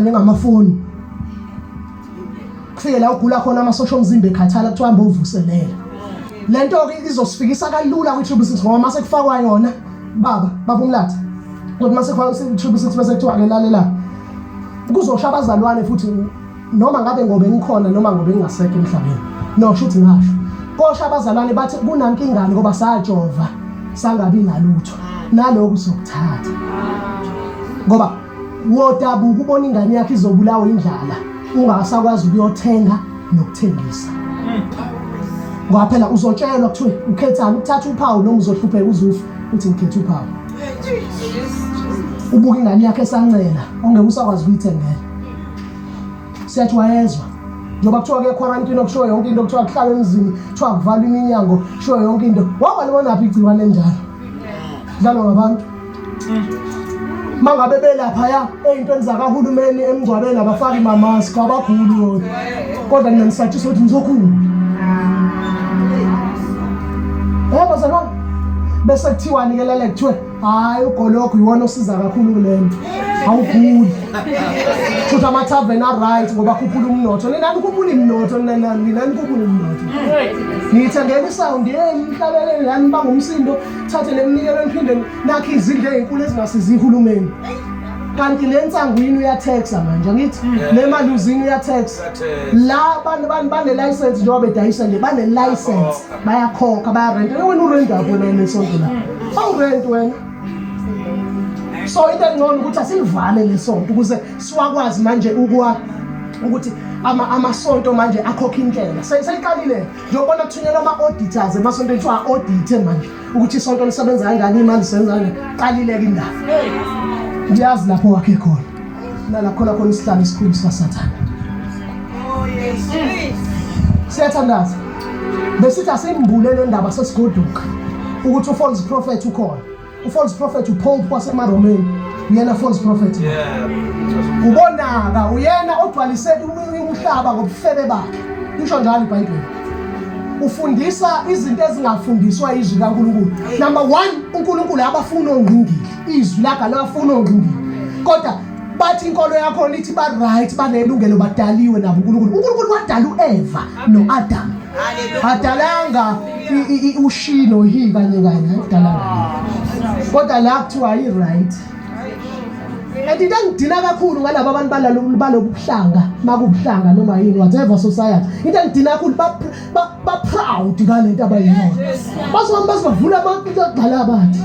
Ngamafoni kufike la ugula khona amasosha omzimba ekhathala kuthiwa hamba uvuselela le nto-ke izosifikisa kalula kwi-triple six ngoba mase kufakwa yona baba baba umlatha kodwa mase kufakwa i-triple six bese kuthiwa-ke lalela kuzosha abazalwane futhi noma ngabe ngobe ngikhona noma ngobe ngingasekho emhlabeni no shuthi ngasho kosha abazalwane bathi kunankingani ngoba sajova sangabi nalutho naloku sokuthatha ngoba Wodabuka ubona ingane yakho izobulawa indlala ungasakwazi ukuyothenga nokuthengisa. Ngoba phela uzotshelwa kuthiwe ukhethani ukuthatha uphawu noma uzohlupheka uzufa uthi ngikhetha uphawu. Ubuka ingane yakho esancela ongeke usakwazi ukuyithengela. Siyajwayezwa. Njengoba kuthiwa ke quarantine okushiwo yonke into kuthiwa kuhlala emzini kuthiwa kuvalwa iminyango kushiwo yonke into. Wabalibonaphi igciwane enjalo? Dlalwa ngabantu. Mangabe belaphaya ey'ntweni zakahulumeni emngcwabeni abafaki mamask abaguli yona kodwa nina nisatshiswa ukuthi nizokhula Eh bazalwane bese kuthiwani ke lale kuthiwe hayi ugolokho iwona osiza kakhulu kule nto awuguli futhi ama-tavern a-right ngoba khuphula umnotho nina nikhuphula imnotho nina nina nikhuphula umnotho niyithengela isawundi yenu nihlabelele lani nibanga umsindo thathe le minikelo niphinde nakhe izindlu ey'nkulu ezingasizi ihulumeni kanti le nsangu yini uyathexa manje angithi le maluzini uyathexa la bane-license njengoba bedayisa nje bane-license bayakhokha bayarenta wena urenta apho wena nesonto la awurenti wena so into engcono ukuthi asilivale lesonto ukuze siwakwazi manje ukwa ukuthi amasonto manje akhokha intela seyiqalile Njengoba kuthunyelwa ama-auditors emasontweni kuthiwa a-audithe manje ukuthi isonto lisebenza kanjani imali isebenza kanjani. Qalile-ke indaba. Ngiyazi lapho wakhe khona. Nala khona khona isihlalo esikhulu sikaSathane. Siyathandaza. Besithi asimbule le ndaba sesigoduka ukuthi u-false prophet ukhona. U-false prophet uPope wasemaromeni uyena false prophet. Ubonaka uyena ogcwalise umhlaba ngobufebe bakhe. Lisho njalo iBhayibheli. Ufundisa izinto ezingafundiswa izwi kaNkulunkulu. Number 1, uNkulunkulu abafuni ongqingili. Izwi lakhe alafuni ongqingili. Kodwa bathi inkolo yakho lithi ba right banelungelo badaliwe nabo uNkulunkulu. uNkulunkulu wadala uEva noAdam. Adalanga ushi nohi kanye kanye adalanga. Kodwa la kuthiwa i right. And into engidina kakhulu ngalaba abantu balalo balobu buhlanga makubuhlanga noma yini whatever society. Into engidina kakhulu ba ba proud ngalento abayiyona. Bazohamba bazovula amagala abathi.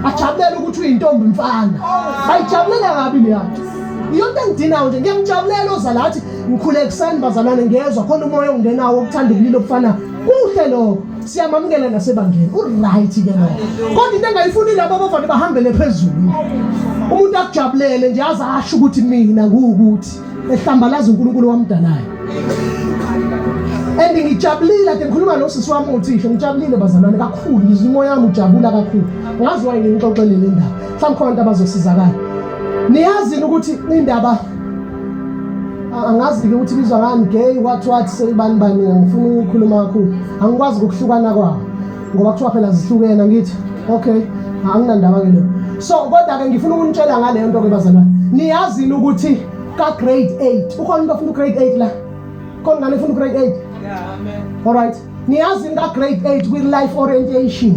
Ajabulela ukuthi uyintombi mfana. Bayijabulela kabi leyanto. Iyonto engidinayo nje ngiyamjabulela ozala athi ngikhule ekuseni bazalwane ngiyezwa khona umoya ongenawo okuthanda ubulili obufana kuhle lokho siyamamukela nasebandleni uright ke lokho kodwa into engayifuni labo abavane bahambele phezulu umuntu akujabulele nje aze asho ukuthi mina nguwukuthi ehlambalaza uNkulunkulu wamdalayo and ngijabulile ade ngikhuluma nosisi wami uthisha ngijabulile bazalwane kakhulu ngizwa umoya wami ujabula kakhulu ngazi waye ngimxoxele le ndaba mhlawumbe khona abantu abazosizakala niyazi ukuthi indaba angazi-ke ukuthi ibizwa ngani gay what what seyibani bani angifuni ukukhuluma kakhulu angikwazi ukuhlukana kwawo ngoba kuthiwa phela zihlukene angithi okay anginandaba ke leyo so kodwa-ke ngifuna ukunitshela ngaleyo nto-ke bazalwane niyazini ukuthi ka-grade 8 ukhona umuntu ofuna u-grade 8 la khona ngane efuna u-grade 8 all right niyazini ka-grade 8 kwi-life orientation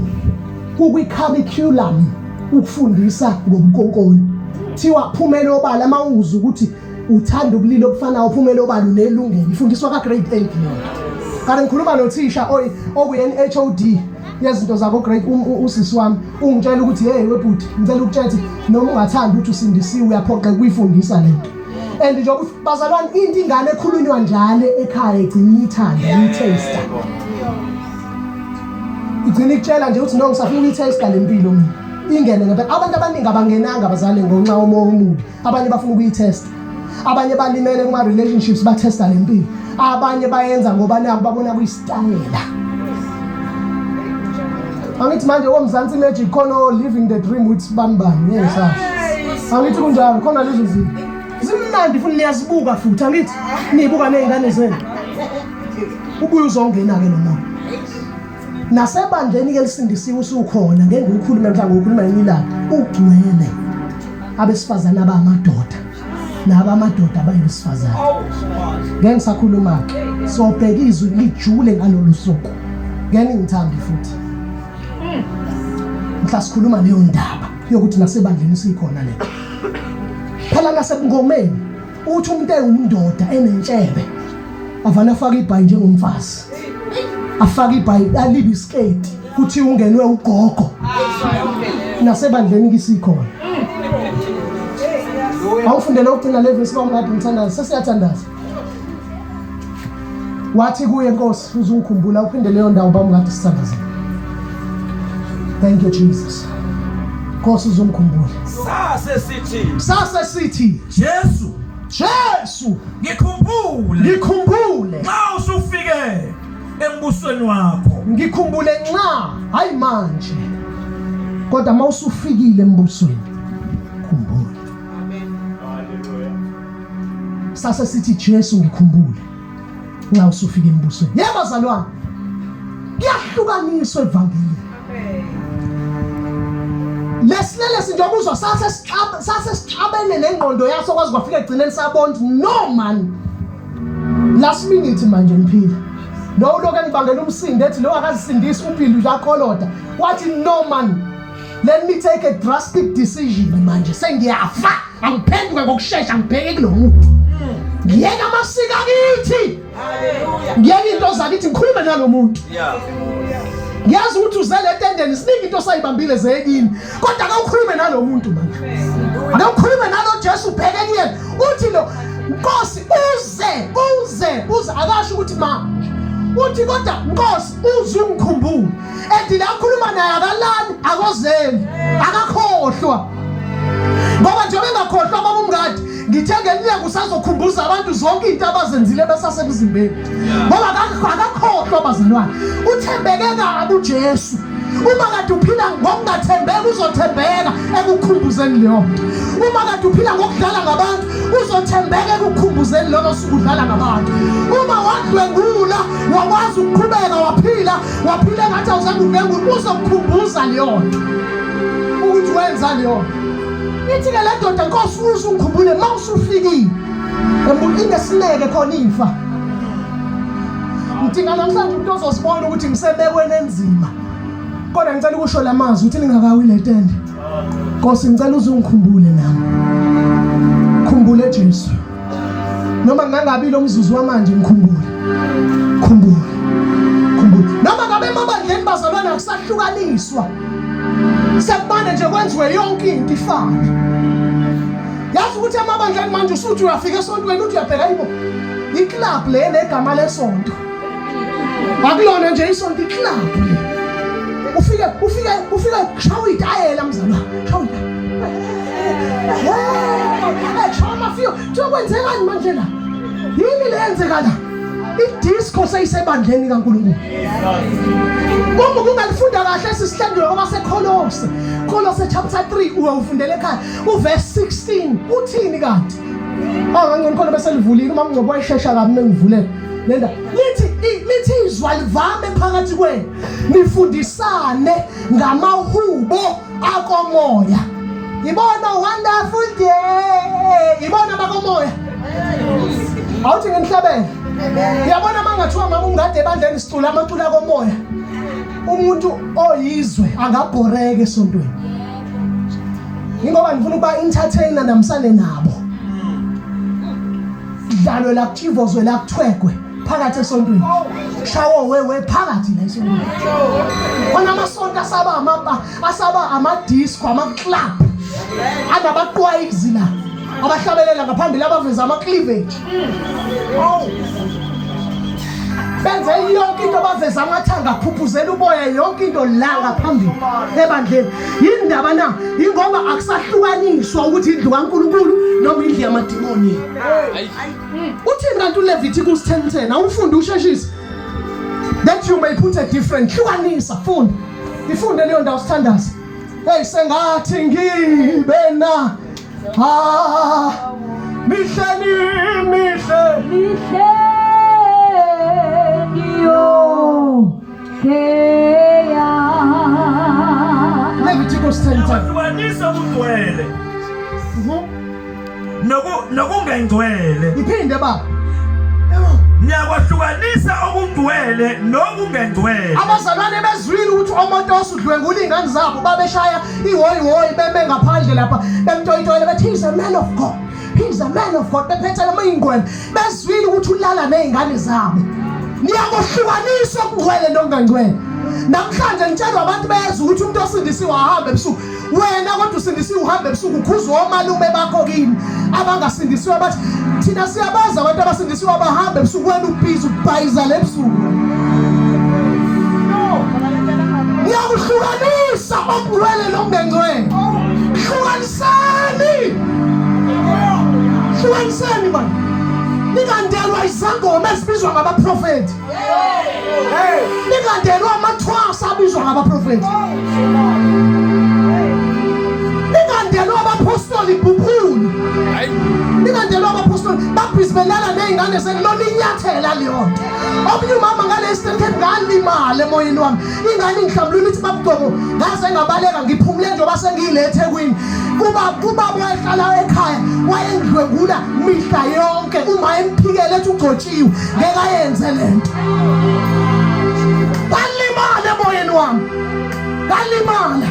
kukwi-curriculum ukufundisa ngobunkonkoni thiwa phumela obala uma uzwa ukuthi uthanda ubulili obufanayo uphumele obala unelungelo ifundiswa ka-grade 8 leyo kanti ngikhuluma nothisha okuyi-N HOD yezinto zako grade usisi wami ungitshela ukuthi hey webhuti ngicela ukutshela ukuthi noma ungathanda ukuthi usindisiwe uyaphoqeka ukuyifundisa le nto and nje ukuthi bazalwane into ingane ekhulunywa njalo ekhaya igcina iyithanda iyitaste igcina ikutshela nje ukuthi no ngisafuna ukuyitaste le mpilo mina ingene ngempela abantu abaningi abangenanga abazali ngonxa womoya omubi abanye bafuna ukuyitesta abanye balimele kuma-relationships bathesta le mpilo abanye bayenza ngoba naku babona kuyisitayela angithi manje komzansi magic khona living the dream with bambani ngeke ngisasho angithi kunjalo khona lezo zinto zimnandi futhi niyazibuka futhi angithi niyibuka ney'ngane zenu ubuye uzongena-ke lo moya Nasebandleni ke lisindisiwe usukhona ngeke ngikhulume mhlawumbe ngikhuluma ngelinye ilanga ugcwele abesifazane abamadoda. Laba amadoda abayibesifazane. Ngeke ngisakhuluma ke. Sobheka izwi lijule ngalolu suku. Ngeke ningithande futhi. Mhla sikhuluma leyo ndaba yokuthi nasebandleni sikhona le. Phela nasebungomeni uthi umuntu ewumndoda enentshebe avane afake ibhayi njengomfazi. Afake ibhayi alibe isiketi kuthi ungenwe ugogo. Nasebandleni kisikhona. Awufundele ukugcina le verse bawungade ngithandaza sesiyathandaza. Wathi kuye Nkosi uzungikhumbula uphinde leyo ndawo bamngade sithandazele. Thank you Jesus. Nkosi uzungikhumbula. Sase sithi Sase sithi Jesu Jesu ngikhumbule ngikhumbule nxa usufike embusweni wakho. Ngikhumbule nxa hayi manje. Kodwa mawusufikile embusweni khumbula. Amen. Hallelujah. Sase sithi Jesu ngikhumbule nxa usufika embusweni. Yebo bazalwane. Kuyahlukaniswa evangelini. Lesilelesi njengoba uzwa sase sase sixabene nengqondo yaso kwaze kwafika egcineni sabona ukuthi no man. Last minute manje ngiphila. Lo ulokhu engibangela umsindo ethi lo akazisindisi uphila uyakholoda. Wathi no man. Let me take a drastic decision manje sengiyafa angiphenduke ngokushesha ngibheke kulo muntu ngiyeke amasiko akithi ngiyeke into zakithi ngikhulume nalo muntu ngiyazi ukuthi uzele etendeni siningi into osayibambile zeyekini kodwa ake ukhulume nalo muntu manje ake ukhulume nalo Jesu ubheke kuyena uthi lo Nkosi uze uze uze akasho ukuthi manje uthi kodwa Nkosi uze ungikhumbule and la khuluma naye akalali akozeli akakhohlwa ngoba njengoba engakhohlwa baba umngadi ngithe ngelinye kusazokhumbuza abantu zonke into abazenzile besasemzimbeni ngoba akakhohlwa bazalwane uthembeke kabi uJesu uma kade uphila ngokungathembeki uzothembeka ekukhumbuzeni leyo nto uma kade uphila ngokudlala ngabantu uzothembeka ekukhumbuzeni lolo suku udlala ngabantu uma wadlwengula wakwazi ukuqhubeka waphila waphila engathi awuzange udlwengule uzokukhumbuza leyo nto ukuthi wenza leyo nto ithi-ke le ndoda nkosi uze ungikhumbule uma usufikile inesineke khona ifa ngidinga namhlanje umuntu ozosibona ukuthi ngisemekweni enzima kodwa ngicela ukusho la mazwi ukuthi ningakawi le tende Nkosi ngicela uze ungikhumbule nami khumbule Jesu noma ngingangabi lo mzuzu wamanje ngikhumbule khumbule khumbule noma ngabe emabandleni bazalwane akusahlukaniswa sekubane nje kwenziwe yonke into ifane yazi ukuthi emabandleni manje usuthi uyafika esontweni uthi uyabheka ibo iclub le negama lesonto akulona nje isonto iclub le ufike ufike ufike shawa itayela mzalwane shawa itayela shawa amafiyo kuthiwa kwenzekani manje la yini le yenzeka la idisco seyisebandleni kaNkulunkulu uma kungalifunda kahle sisihlengiwe ngoba sekholose Kolose chapter 3 uyawufundela ekhaya uverse 16 uthini kanti Oh ngangcono khona bese livulile uma mngcobo wayeshesha kabi mengivulela lenda lithi lithi izwa livame phakathi kwenu nifundisane ngamahubo akomoya ibona wonderful day ibona bakomoya awuthi ngimhlabele uyabona uma ngathiwa mama ungade ebandleni sicula amaculo akomoya umuntu oyizwe angabhoreka esontweni Ingoba ngifuna ukuba entertainer namsane nabo. Dlalwe la kuchivozwe la kuthwegwe phakathi esontweni. Shawo wewe phakathi la esontweni. Khona amasonto asaba amapa asaba ama disco ama club. Anabaqwayizi la. Abahlabelela ngaphambili abaveza ama cleavage. Oh. Benze yonke into baveza amathanga aphuphuzela uboya yonke into la ngaphambili ebandleni. Yindaba na? Ingoba akusahlukaniswa ukuthi indlu kaNkulunkulu noma indlu yamadimoni. Uthini kanti uLeviticus 10:10? Awufunde usheshise. That you may put a different hlukanisa funda. Ifunde leyo ndawo sithandaze. Hey sengathi ngibe na Ah mihle ni mihle mihle yo keya Leviticus 10:10. Wahlukanisa ubungcwele. Nokungengcwele. Iphinde baba. Niyakwahlukanisa okungcwele nokungengcwele. Abazalwane bezwile ukuthi oMotoso udlwengula iy'ngane zabo, babeshaya ihoyihoyi beme ngaphandle lapha bemtoyitoyela bethi he's a man of God, he's a man of God, bephethe noma iy'ngwele, bezwile ukuthi ulala ney'ngane zabo. Niyakuhlukanisa okungcwele nokungangcwele. Namhlanje ngitshelwa abantu bezwe ukuthi umuntu osindisiwe ahambe ebusuku. Wena kodwa usindisiwe uhambe ebusuku, ukhuzwa omalume bakho kini abangasindisiwe, bathi thina siyabazi abantu abasindisiwe abahambe ebusuku, wena ubhizi ubhayiza le busuku. Niyakuhlukanisa okungcwele nokungengcwele. Hlukanisani, hlukanisani mani, ningandelwa izangoma ezibizwa ngabaprofethi, ningandelwa amathwasa abizwa ngabaprofethi, ningandelwa abaphostoli bhuphulu, ningandelwa abaphostoli babhizi belala ney'ngane sekulona inyathela leyo nto. Omunye umama ngale Eastern Cape, ngalimala emoyeni wami, ingane ingihlambulula ithi babugcobo, ngaze ngabaleka ngiphumule njengoba sengiyilethe eThekwini. Kuba kubaba wayehlala ekhaya, wayengidlwengula mihla yonke, uma emphikele ethi ugcotshiwe ngeke ayenze lento. Ngalimala emoyeni wami, ngalimala,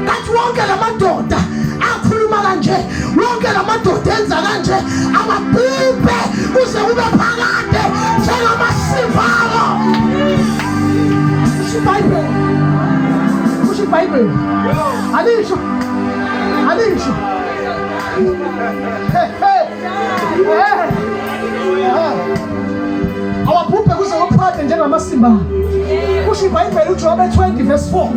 kathi wonke lamadoda akhuluma kanje, wonke lamadoda enza kanje, amabhubhe kuze kube phakade njengamasivalo. Kusho iBhayibheli, kusho iBhayibheli, alisho, alisho. Awabhubhe kuze kuphakade njengamasimba. Kusho iBhayibheli uJobe 20 verse 4.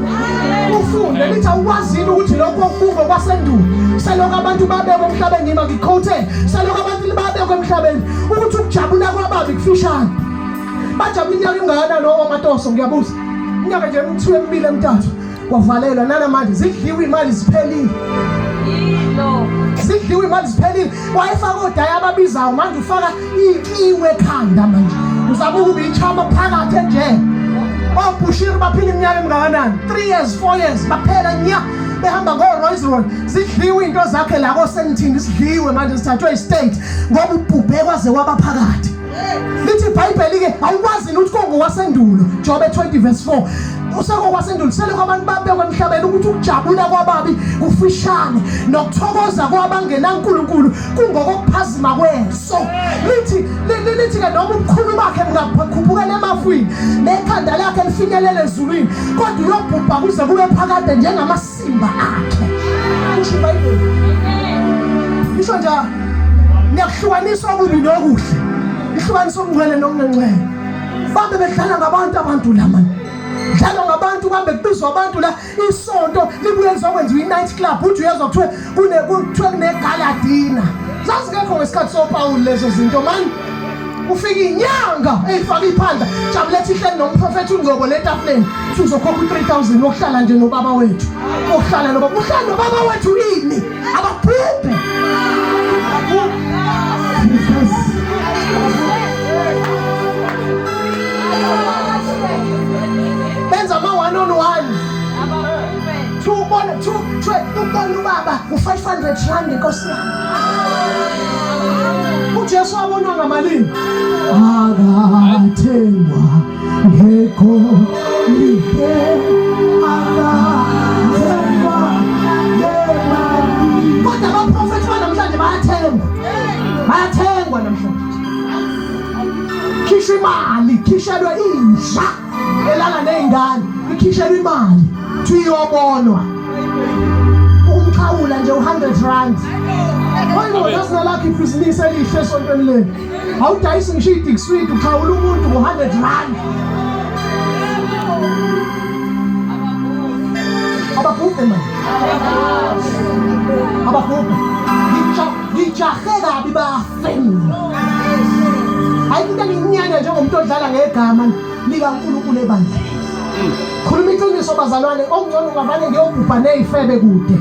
Ufunde lithi awukwazini ukuthi lokho okubuko kwasendulo selokhu abantu babekwe emhlabeni, ngima ngikhothe, selokhu abantu babekwe emhlabeni, ukuthi ukujabula kwababi kufishane. Bajabula iminyaka engakanani oMatoso? Ngiyabuza, iminyaka nje emthiwe emibili emithathu wavalelwa, nanamanje zidliwe imali ziphelile, zidliwe imali ziphelile. Wayefaka odaya ababizayo, manje ufaka ikliwe ekhanda, manje uzama ukuba ichama phakathi ejele. OBushiri baphila iminyaka emingakanani? 3 years, 4 years, baphela nya behamba ngo-Rolls Royce. Zidliwe into zakhe la koSentini, zidliwe manje, zithathwe i-state ngoba ubhubhe kwaze kwaba phakathi. Lithi iBhayibheli-ke awukwazi ukuthi kongowasendulo, Jobe 20 verse 4, usekokwasendulo selokhu abantu babekwa emhlabeni, ukuthi ukujabula kwababi kufishane nokuthokoza kwabangenankulunkulu kungokokuphazima kweso. Lithi lithi-ke noma ubukhulu bakhe bungakhuphukela emafwini nekhanda lakhe lifinyelele ezulwini, kodwa uyobhubha kuze kube phakade njengamasimba akhe. Kusho iBhayibheli, isho njalo. Niyakuhlukanisa okubi nokuhle, ihlukanisa okungcwele nokungengcwele. Babe bedlala ngabantu, abantu la mani, dlalwa ngabantu, kambe kubizwa abantu la, isonto libuye lizokwenziwa i-night club. Uthi uyezwa kuthiwe kune kuthiwe kune-gala dinner. Zazingekho ngesikhathi soPawulu lezo zinto mani. Ufika inyanga eyifaka iphandla, jabuletha ihleli nomprofethi uNgcobo le tafuleni, uthi uzokhokha u-3000 wokuhlala nje nobaba wethu, wokuhlala nobaba, uhlala nobaba wethu ini? Ababhubhe. Benza ama-one on one, ubona ubona ubaba u-500 rand. Inkosi yami, uJesu wabonwa ngamalini? Akathengwa ngegolide, akathengwa ngemali. Kodwa abaprofethi banamhlanje bayathengwa, bayathengwa namhlanje. Khishwa imali, khishelwe inja elala ney'ngane, ikhishelwe imali, kuthiwa iyobonwa, umxhawula nje u-100 rand. Hayibo, yazi nalakho ibhizinisi elihle esontweni lenu, awudayisi ngisho idik sweet, uxhawula umuntu ngo-100 rand. Ababhubhe manje, ababhubhe. Ngijahe kabi bafe mina. Ayikho into engiyinyanya njengomuntu odlala ngegama likaNkulunkulu ebandleni. Khuluma iqiniso bazalwane, okungcono ungavane ngiyobhubha ney'febe kude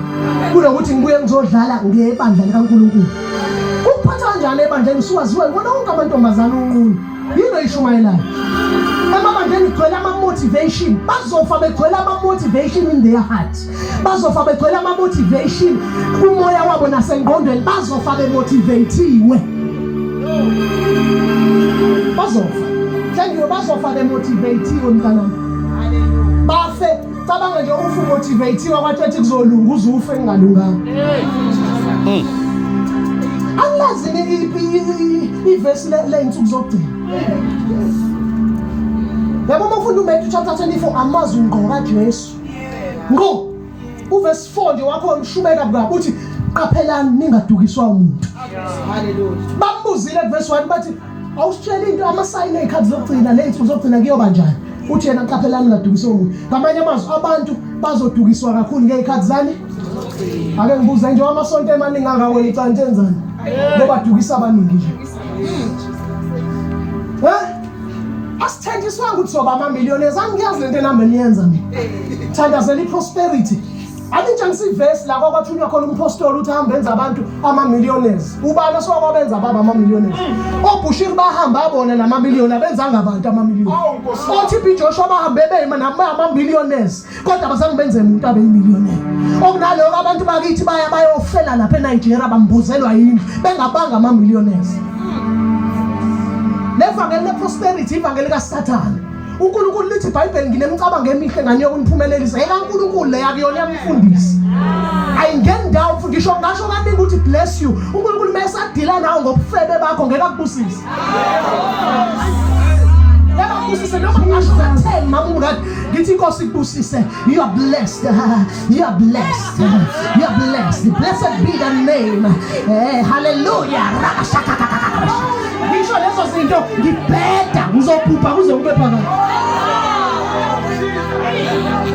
kunokuthi ngibuye ngizodlala ngebandla likaNkulunkulu. Ukuphatha kanjani ebandleni usuwaziwa yibona wonke amantombazane unqunu? Yini oyishumayelayo? Emabandleni kugcwele ama-motivation. Bazofa begcwele ama-motivation in their heart. Bazofa begcwele ama-motivation kumoya wabo nasengqondweni. Bazofa bemotivathiwe. Bazofa. Thank bazofa bemotivathiwe mntanami. Bafe cabanga nje ufu motivathiwe kwathi ethi kuzolunga uze ufe kungalunganga. Angilazi ivesi ley'nsuku zokugcina. Yabo uma ufunda uMatthew chapter 24 amazwi ngqo kaJesu. Ngqo. Uverse 4 nje wakho ushubeka kabi uthi qaphelani ningadukiswa umuntu. Hallelujah. Bambuzile kuverse 1 bathi awusitshela into amasayini ey'khathi zokugcina ley'nsuku zokugcina kuyoba njani? Uthi yena qaphelani ningadukiswa umuntu. Ngamanye amazwi abantu bazodukiswa kakhulu ngey'khathi zani? Ake ngibuze nje amasonto emaningi angaka wena ucanta enzani? Ngoba dukisa abaningi nje. Eh? Asithenjiswanga ukuthi soba ama-millionaires. Angiyazi lento enihamba niyenza mina. Thandazela i-prosperity. Anitshengisa ivesi la kwakwathunjwa khona umpostoli ukuthi ahambe enza abantu ama-millionaires. Ubani osowakwabenza baba ama-millionaires? OBushiri bahamba bona nama-million abenzanga abantu ama-million. O-TB Joshua bahambe beyima nama-millionaires kodwa abazange benze muntu abe yi-millionaire. Okunaloko abantu bakithi baya bayofela lapha eNigeria bambuzelwa yindlu bengabanga ama-millionaires. Levangeli le-prosperity ivangeli kaSathane. uNkulunkulu lithi iBhayibheli nginemicabango emihle ngani yokuniphumelelisa. EkaNkulunkulu leya kuyona yamfundisi. Ayingeni ndawo mfundisi ngisho ngasho kaningi ukuthi bless you. uNkulunkulu mesadila nawe ngobufebe bakho ngeke akubusise. Ngeke akubusise noma ngasho ka-10 mama umngadi ngithi inkosi ikubusise. You are blessed. You are blessed. You are blessed. Blessed be the name. Eh, hallelujah. Ngisho lezo zinto ngibheda ngizobhubha kuze kube phakade.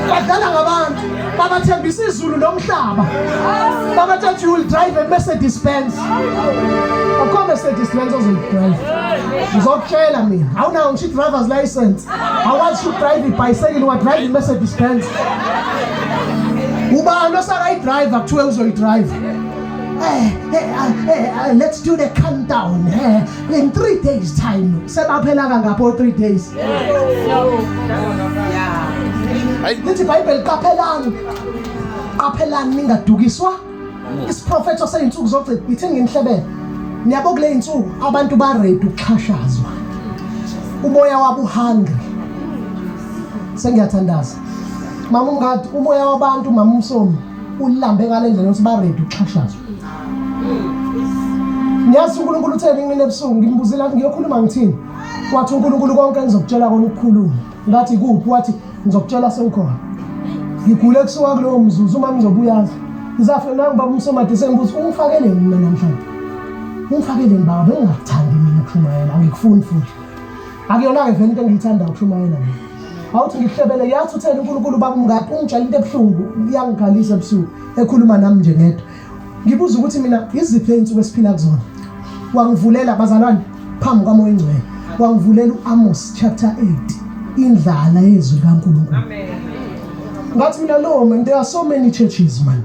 Badlala ngabantu babathembisa izulu nomhlaba. Babathatha you will drive a Mercedes Benz. Akukho Mercedes Benz ozoyidrive. Ngizokutshela mina. Awunawo ngisho i-driver's license. Awazi ukudrive ibhayisekile ungadrive i-Mercedes Benz. Ubani osakayidrive kuthiwe uzoyidrive? Eh, eh, eh, let's do the countdown. In 3 days time. Sebaphela kangapho 3 days. Lithi iBhayibheli qaphelani. Qaphelani ningadukiswa. Isiprofetho seyinsuku zokugcina ithi nginihlebele. Niyabo kule insuku abantu ba ready ukuxhashazwa. Umoya wabo hungry. Sengiyathandaza. Mama umngadi umoya wabantu mama umsomi ulambe ngale ndlela ukuthi ba ready ukuxhashazwa. Ngiyazi uNkulunkulu utheni mina ebusuku ngimbuzile ngathi ngiyokhuluma ngithini. Wathi uNkulunkulu konke engizokutshela kona ukukhuluma. Ngathi kuphi wathi ngizokutshela sewukhona. Ngigule kusuka kulowo mzuzu uma ngizobuyazi. Ngizafika nangu baba umsomade sengibuza ungifakeleni mina namhlanje. Ungifakeleni baba bengingakuthandi mina ukushumayela angikufuni futhi. Akuyona-ke vele into engiyithandayo ukushumayela mina. Awuthi ngikuhlebele yathi utheni uNkulunkulu baba umngadi ungitshela into ebuhlungu iyangikhalisa ebusuku ekhuluma nami nje ngedwa. Ngibuza ukuthi mina iziphi izinsuku esiphila kuzona. Wangivulela bazalwane phambi kwaMoya Oyingcwele. Wangivulela uAmos chapter 8 indlala yezwi likaNkulunkulu. Amen. Ngathi mina no man there are so many churches man.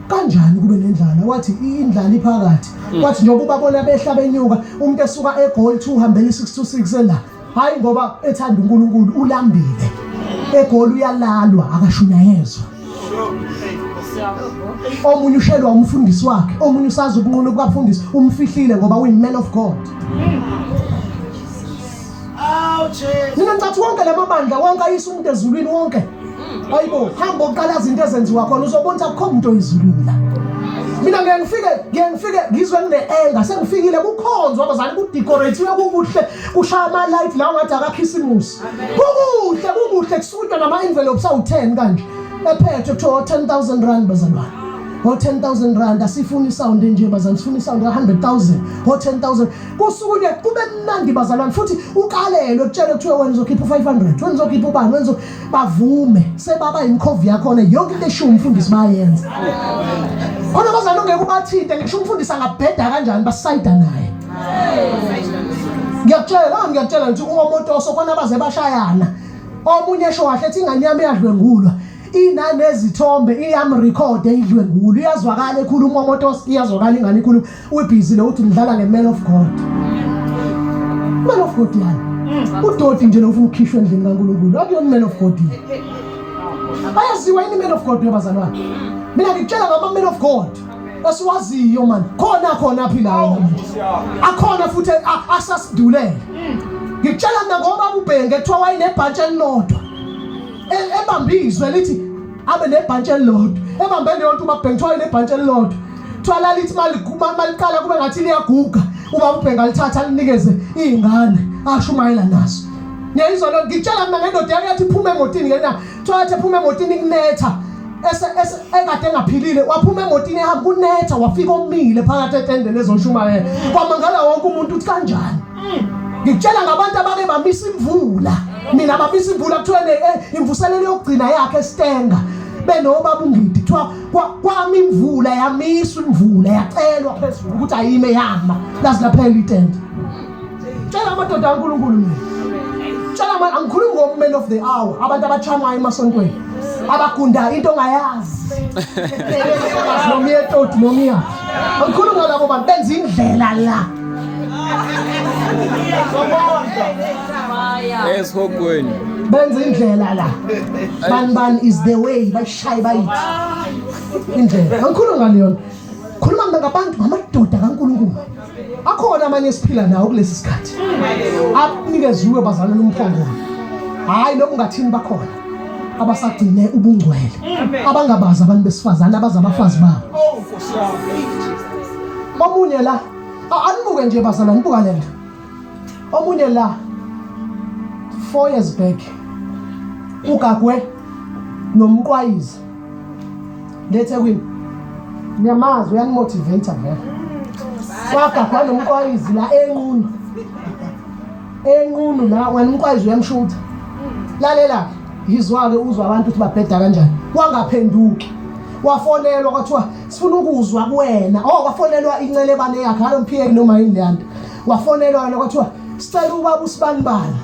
Kanjani kube nendlala? Wathi indlala iphakathi. Wathi njengoba ubabona behla benyuka umuntu esuka eGoli 2 uhambela i626 ela. Hayi ngoba ethanda uNkulunkulu ulambile. EGoli uyalalwa akashunyayezwa. Omunye ushelwa umfundisi wakhe, omunye usazi ukunquna kukafundisi, umfihlile ngoba uyi man of God. Mina ngicathi wonke lamabandla wonke ayisa umuntu ezulwini wonke. Hayibo, hamba oqala izinto ezenziwa khona uzobona ukuthi akukho umuntu oyizulwini la. Mina ngeke ngifike, ngeke ngifike ngizwe ngine-anger sengifikile kukhonzwa abazali kudecoratiwe kukuhle kushaya ama-light la ungathi akakhisimusi. Kukuhle kukuhle kusukunywa nama-envelopes awu-10 kanje ephethwe kuthiwa 10,000 rand bazalwane. O 10,000 rand asifuni isound nje bazalwane sifuna isound ka 100,000 o 10,000 kusukunye kube mnandi bazalwane futhi ukalelwe kutshele kuthiwe wena uzokhipha u-500 wena uzokhipha ubani wena bavume sebaba imkhovu yakhona yonke into eshiwo umfundisi bayenza khona bazalwane ongeke ubathinte ngisho umfundisi angabheda kanjani basayida naye ngiyakutshela ngiyakutshela ngithi uomotoso khona baze bashayana omunye esho kahle ethi ingane yami iyadlwengulwa inanezithombe iyamrekhode idlwengulwa iyazwakala ekhuluma umotoso iyazwakala ingane ikhuluma ubhizi lo uthi ngidlala nge-man of God man of God yani. Udoti nje lo ufuna ukukhishwa endlini kaNkulunkulu. Akuyona man of God. Bayaziwa yini man of God webazalwane? Mina ngikutshela ngama man of God. Esiwaziyo man. Khona khona phi lawo manje. Akhona futhi asasidulele. Ngikutshela mina ngoba uBhenge kuthiwa wayenebhantshi elilodwa. Ebambizwe lithi abe nebhantshi elilodwa. Ebambe leyo nto uBabhenge kuthiwa wayenebhantshi elilodwa. Kuthiwa lalithi maliqala kube ngathi liyaguga. Ubaba uBhenge alithatha alinikeze izingane ashumayela nazo. Ngiyayizwa lo ngitshela mina ngendoda yake yathi iphume emotini ngena. Kuthiwa yathi ephume emotini kunetha. Ese ese ekade engaphilile waphuma emotini ehamba kunetha wafika omile phakathi etendeni ezoshumayela. Kwamangala wonke umuntu uthi kanjani. Ngikutshela ngabantu abake bamisa imvula. Mina bamisa imvula kuthiwa imvuselelo yokugcina yakhe eStenga. Benobaba uNgidi kuthiwa kwami imvula yamiswa imvula yacelwa phezulu ukuthi ayime yama laze laphela itende. Tshela amadoda kaNkulunkulu mina. Tshela ama angikhulumi ngo man of the hour abantu abachamayo emasontweni. Abagunda into ongayazi. Noma iyetoti noma iyaphi. Angikhulumi ngalabo bantu benza indlela la. Esihogweni. Benza indlela la. Ban ban is the way bayishaye bayithi. Indlela. Angikhulumi ngaleyo. Khuluma mina ngabantu ngamadoda kaNkulunkulu. Akhona amanye esiphila nawo kulesi sikhathi. Anikeziwe bazalwane umphongolo. Hayi noma ungathini bakhona abasagcine ubungcwele. Abangabazi abantu besifazane abazi abafazi babo. Omunye la anibuke nje bazalwane buka lento. Omunye la 4 years back ugagwe nomqwayizi leThekwini. Niyamazi uyanimotivate vele. Wagagwa nomqwayizi la enqunu. Enqunu la wena umqwayizi uyamshutha. Lalela yizwa ke uzwa abantu ukuthi babheda kanjani. Wangaphenduki. Wafonelwa kwathiwa sifuna ukuzwa kuwena. Oh wafonelwa incelebane yakhe alo PA noma yini leyanto. Wafonelwa yena kwathiwa sicela ubaba usibanibani.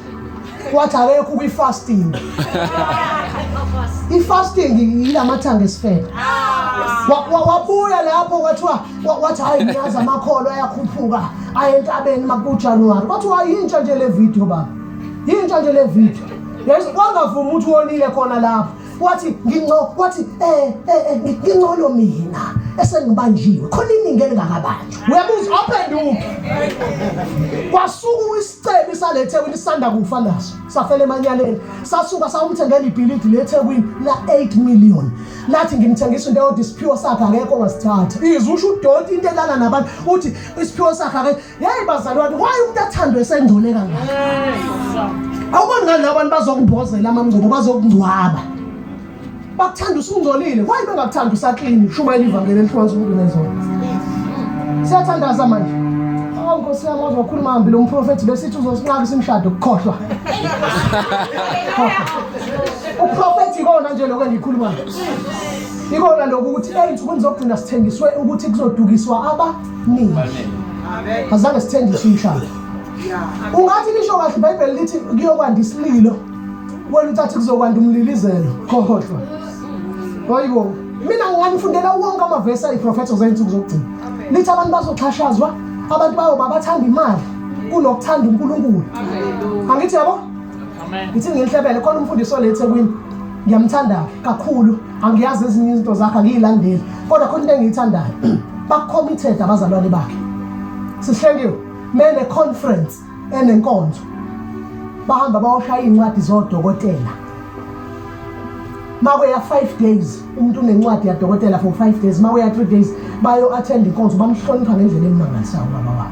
Wathi akekho kwi-fasting. I-fasting yilamathanga esifebe. Wabuya lapho kwathiwa wathi hayi ngiyazi amakholwa ayakhuphuka aye entabeni makuJanuary. Kwathiwa yintsha nje le video baba. Yintsha nje le video. Yazi wangavuma ukuthi wonile khona lapho. Wathi nginco wathi ngingcono mina esengibanjiwe. Khona iningi elingakabanjwa. Uyabuza aphenduke. Kwasuka isicebi saleThekwini sisanda kufa naso. Safela emanyaleni. Sasuka sawumthengela ibhilidi leThekwini la 8 million. Lathi ngimthengisa into eyodwa isiphiwo sakhe akekho ongasithatha. Izwe usho udonti into elala nabantu uthi isiphiwo sakhe akekho. Hey bazalwane, why umuntu athandwe esengcole kangaka? Awuboni ngani labantu bazokumbozela amangcobo bazokungcwaba. Bakuthanda usungcolile, why bengakuthanda usaclean? Shumayela ivangeli elihlukanisa umuntu nezona. Siyathandaza manje. Awu Nkosi yami wazokhuluma hambi lo mprofethi besithi uzosinqakisa imishado kukhohlwa. Uprofethi ikona nje lokho engikhulumayo. Ikona lokhu ukuthi ey'nsukwini zokugcina sithengiswe ukuthi kuzodukiswa abaningi. Azange sithengiswe umshado. Ungathi lisho kahle iBhayibheli lithi kuyokwanda isililo. Wena uthathe kuzokwanda umlilizelo. Khohlwa. Hayibo. Mina nginganifundela wonke amavesi ayiprofetho zey'nsuku zokugcina. Lithi abantu bazoxhashazwa, abantu bayoba bathanda imali kunokuthanda uNkulunkulu. Angithi yabo? Ngithi nginhlebele khona umfundisi ole eThekwini. Ngiyamthanda kakhulu, angiyazi ezinye izinto zakhe angiyilandeli. Kodwa khona into engiyithandayo. Ba-committed abazalwane bakhe. Sihlengiwe. Mene conference enenkonzo. Bahamba bayoshaya iy'ncwadi zodokotela. Makuya 5 days umuntu unencwadi yadokotela for 5 days, makuya 3 days bayo attend inkonzo bamhlonipha ngendlela emangalisayo baba wabo.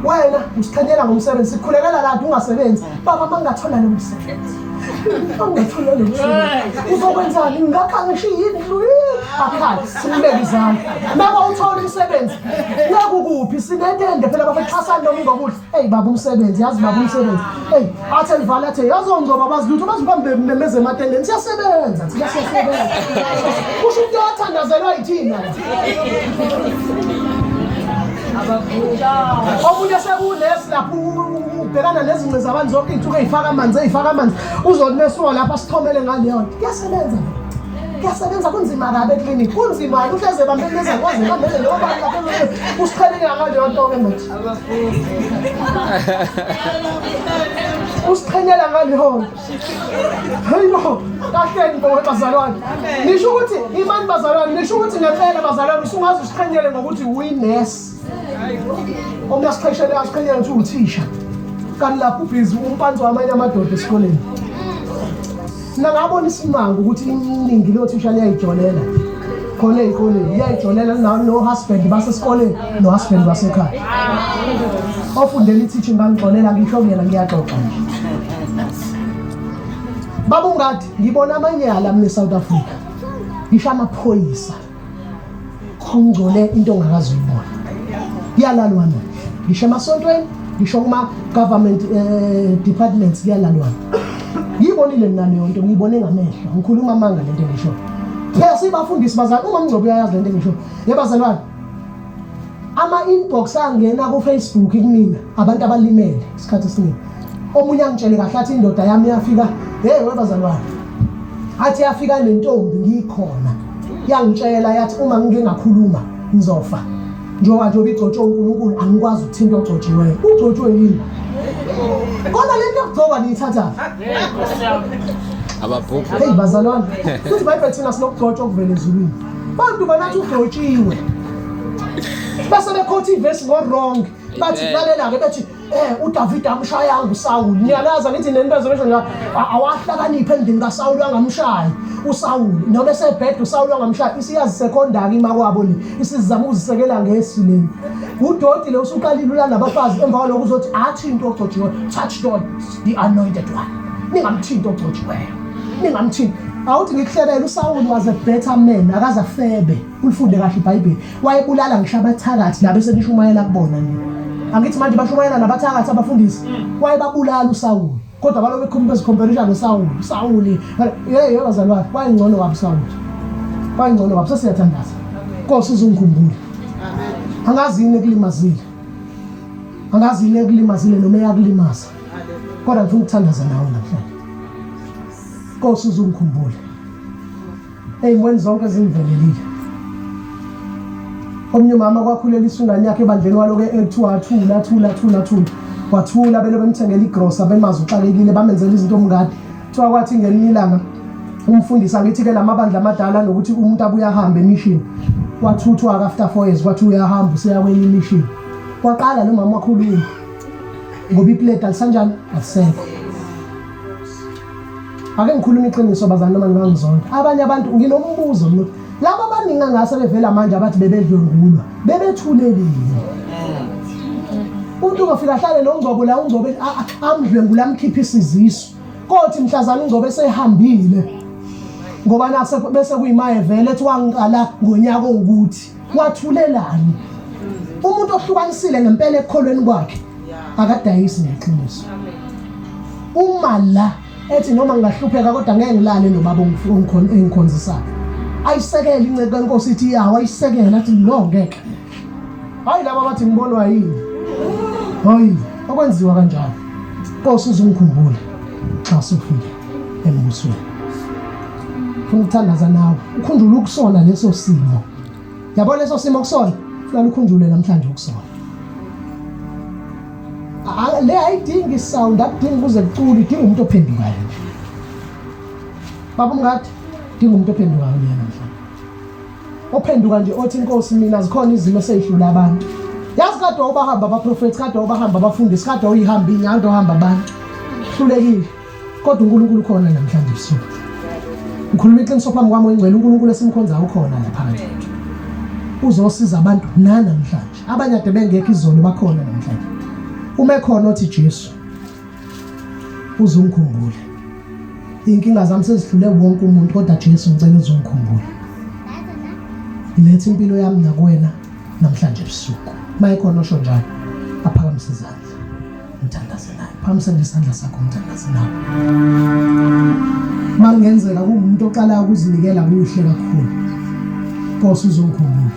Wena usiqhenyela ngomsebenzi, sikhulekela kade ungasebenzi. Baba mangathola lo msebenzi. Angathola lo msebenzi. Uzokwenzani? Ngingakha ngisho indlu. Akhala simbeke izandla. Maka uthola umsebenzi. Uyakukuphi sinetende phela bafethu noma ingokuhle. Hey baba umsebenzi, yazi baba umsebenzi. Hey athe livala athe yazongcoba bazi lutho bazi bambe memeze ematendeni siyasebenza siyasebenza. Kusho ukuthi wathandazelwa yithina. Omunye sekunesi lapho ubhekana nezinqe zabantu zonke iy'nsuku ey'faka amanzi ey'faka amanzi uzothi mesuka lapha sithomele ngaleyo nto. Kuyasebenza. Kuyasebenza kunzima kabi eklinikhi kunzima uhleze bambeleza kwaze bambele lobo bantu lapha usiqhelile ngaleyo nto ke manje. Usiqhenyela ngaleyo nto. Hayibo, kahleni bo bazalwane. Nisho ukuthi imani bazalwane, nisho ukuthi ngempela bazalwane usungaze usiqhenyele ngokuthi uyinurse. Omunye asiqheshele asiqhenyele ukuthi uthisha. Kanti lapho ubhizi umpanzi wamanye amadoda esikoleni. Mina ngabona isimanga ukuthi iningi lothisha liyayijolela khona ey'koleni liyayijolela no-husband basesikoleni no-husband basekhaya ofundela i-teaching bangixolela ngisho kuyena ngiyaxoxa nje baba ungadi ngibona amanyala mina e-south africa ngisho amaphoyisa ungcole into ongakaze uyibone kuyalalwana ngisho emasontweni ngisho kuma-government departments kuyalalwana ngiyibonile mina leyo nto ngiyibone ngamehlo ngikhuluma amanga lento engisho phela sibafundisi bazali uma mngcobo uyayazi lento engisho yebazalwane ama-inbox angena ku-facebook kumina abantu abalimele isikhathi esiningi omunye angitshele kahle athi indoda yami yafika hey webazalwane athi yafika nentombi ngikhona yangitshela yathi uma ngike ngakhuluma ngizofa njengoba nje obigcotshwe uNkulunkulu angikwazi ukuthinta ogcotshiweyo ugcotshwe yini kodwa lento yokugcoba niyithatha ababhubhu hey bazalwane futhi iBhayibheli thina sinokugcotshwa okuvela ezulwini bantu banathi ugcotshiwe bese bekhotha ivesi ngo-wrong bathi lalela-ke bethi Eh uDavid amshayanga uSawuli. Niyalaza ngithi nento ezobesho nje awahlakaniphe endlini kaSawuli angamshayi uSawuli. Noma esebheda uSawuli angamshayi isiyazi secondary imakwabo le. Isizama ukuzisekela ngesi leni. Udoti lo usuqalile ulanda abafazi emva kwalokho uzothi athi into ogcotshiwe touch not the anointed one. Ningamthinti ogcotshiweyo. Ningamthinti. Awuthi ngikuhlebele uSawuli was a better man akazafebe. Ulifunde kahle iBhayibheli. Wayebulala ngisho abathakathi laba esenishumayela kubona nina. Angithi manje bashumayela nabathakathi abafundisi. Wayebabulala uSawuli. Kodwa balobe bekhuluma bezikhomperisha noSawuli. uSawuli, hey bazalwane, wayengcono kabi uSawuli. Wayengcono kabi sesiyathandaza. Nkosi uzungikhumbule. Angazi yini ekulimazile. Angazi yini ekulimazile noma eyakulimaza. Kodwa ngifuna ukuthandaza nawe namhlanje. Nkosi uzungikhumbule. Ey'mweni zonke ezingivelelile. Omunye umama kwakhuleliswa ingane yakhe ebandleni waloke ekuthiwa athula athula athula athula wathula belo bemthengela igrosa bemazi uxakekile bamenzela izinto omngadi kuthiwa kwathi ngelinye ilanga umfundisi angithi-ke la mabandla amadala nokuthi umuntu abuye ahambe emishini wathuthwa-ke after 4 years kwathi uyahamba useya kwenye imishini kwaqala lo mama wakhuluma ngoba iplate alisanjani alisekho Ake ngikhulume iqiniso bazali noma ningangizonda. Abanye abantu nginombuzo mina ukuthi laba abaningi angase bevela manje abathi bebedlwengulwa bebethulelile. Umuntu uzofika ahlale noNgcobo la uNgcobo amdlwengula amkhiphe isizisu. Kothi mhlazana uNgcobo esehambile ngoba nase bese kuyimaye vele ethi wangiqala ngonyaka owukuthi wathulelani. Umuntu ohlukanisile ngempela ekukholweni kwakhe akadayisi ngeqiniso. Uma la ethi noma ngingahlupheka kodwa ngeke ngilale nobaba engikhonzisayo. Ayisekele inceku yenkosi ithi yawo ayisekele athi no ngeke. Hayi laba bathi ngibonwa yini? Hayi okwenziwa kanjalo. Nkosi uzungikhumbule xa sufike embusweni. Funa ukuthandaza nawe. Ukhunjule ukusona leso simo. Yabo leso simo kusona? Funa ukhunjule namhlanje ukusona. Le ayidingi sound, akudingi kuze kucule, idinga umuntu ophendukayo nje. Baba umngadi, dinga umuntu ophendukayo lena namhlanje. Ophenduka nje othi inkosi mina zikhona izimo eseyihlula abantu. Yazi kade ubahamba abaprofethi, kade ubahamba abafundisi, kade uyihamba inyanga, uhamba abantu. Hlulekile. Kodwa uNkulunkulu ukhona namhlanje ebusuku. Ngikhuluma iqiniso phambi kwami oyingcwele uNkulunkulu esimkhonzayo ukhona la phakathi kwethu. Uzosiza abantu nanamhlanje. Abanye ade bengekho izolo bakhona namhlanje. Uma ekhona othi Jesu uzungikhumbule. Inkinga zami sezidlule wonke umuntu kodwa Jesu ngicela uzungikhumbule. Ngiletha impilo yami nakuwena namhlanje ebusuku. Mayekhona osho njalo aphakamise izandla. Ngithandaze naye. Phakamise nje isandla sakho ngithandaze nawe. Makungenzeka kuwumuntu oqala ukuzinikela kuhle kakhulu. Nkosi uzongikhumbula.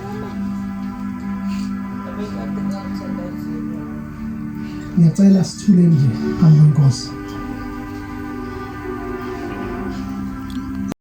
Ngiyacela sithule nje phambi kwenkosi.